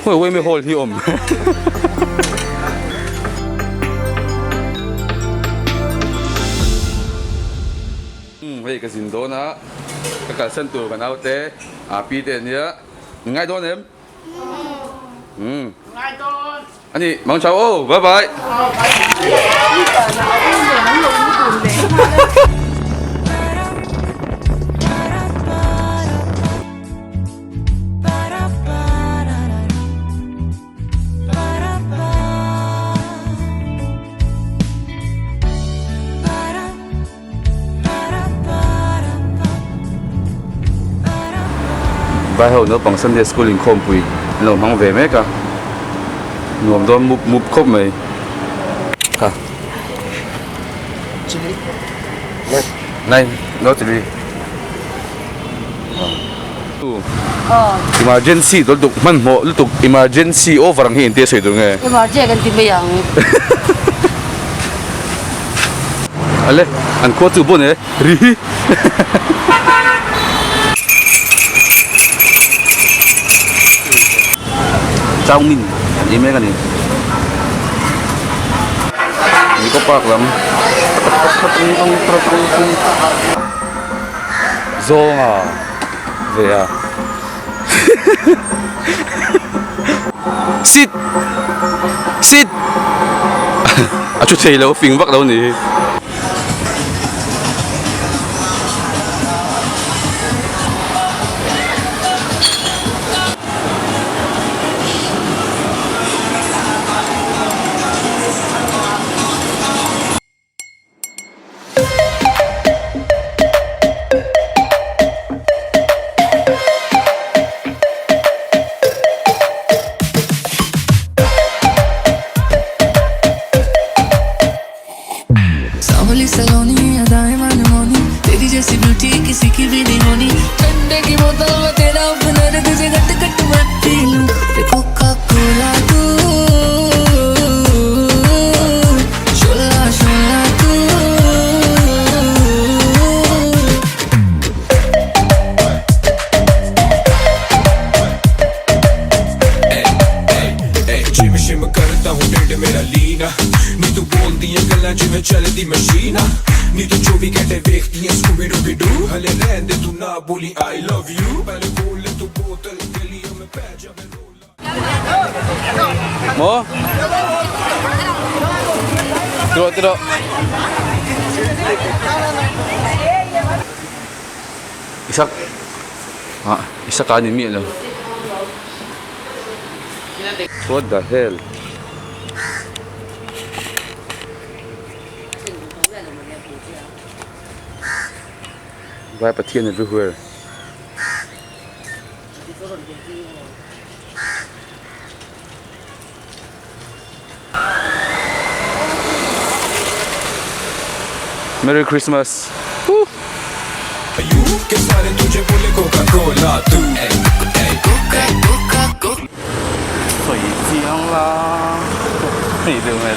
Khawi Wemi hall hi awm. Umm hei ka zin dawn a, ka kalsan tur ka naute pi te ania, min ngai dawn em? Umm. Ngai dawn. Ani mang chau aw, bye bye. Vai ho naupang Sunday school inkhawmpui an lo hmang ve mek a, nuam dawn mup mup khawp mai. Kha. Chili. Nai, no chili. Emergency lutuk hmanhmawh lutuk emergency over ang hi engtia sawi tur nge? Emergency kan ti mai ang. Ale an khua chu bawn e ri hi. Chowmin an ei mek a ni. Nico Park lam. Zawnga ve a Sit Sit a thu thei lo fing vak lo ni hi. Maw? Tiraw tiraw. Isak ah Isak a ni miah lo. What the hell? Vai Pathian everywhere. Merry Christmas. Woo. Sawi chiang la. Hei deuh nge.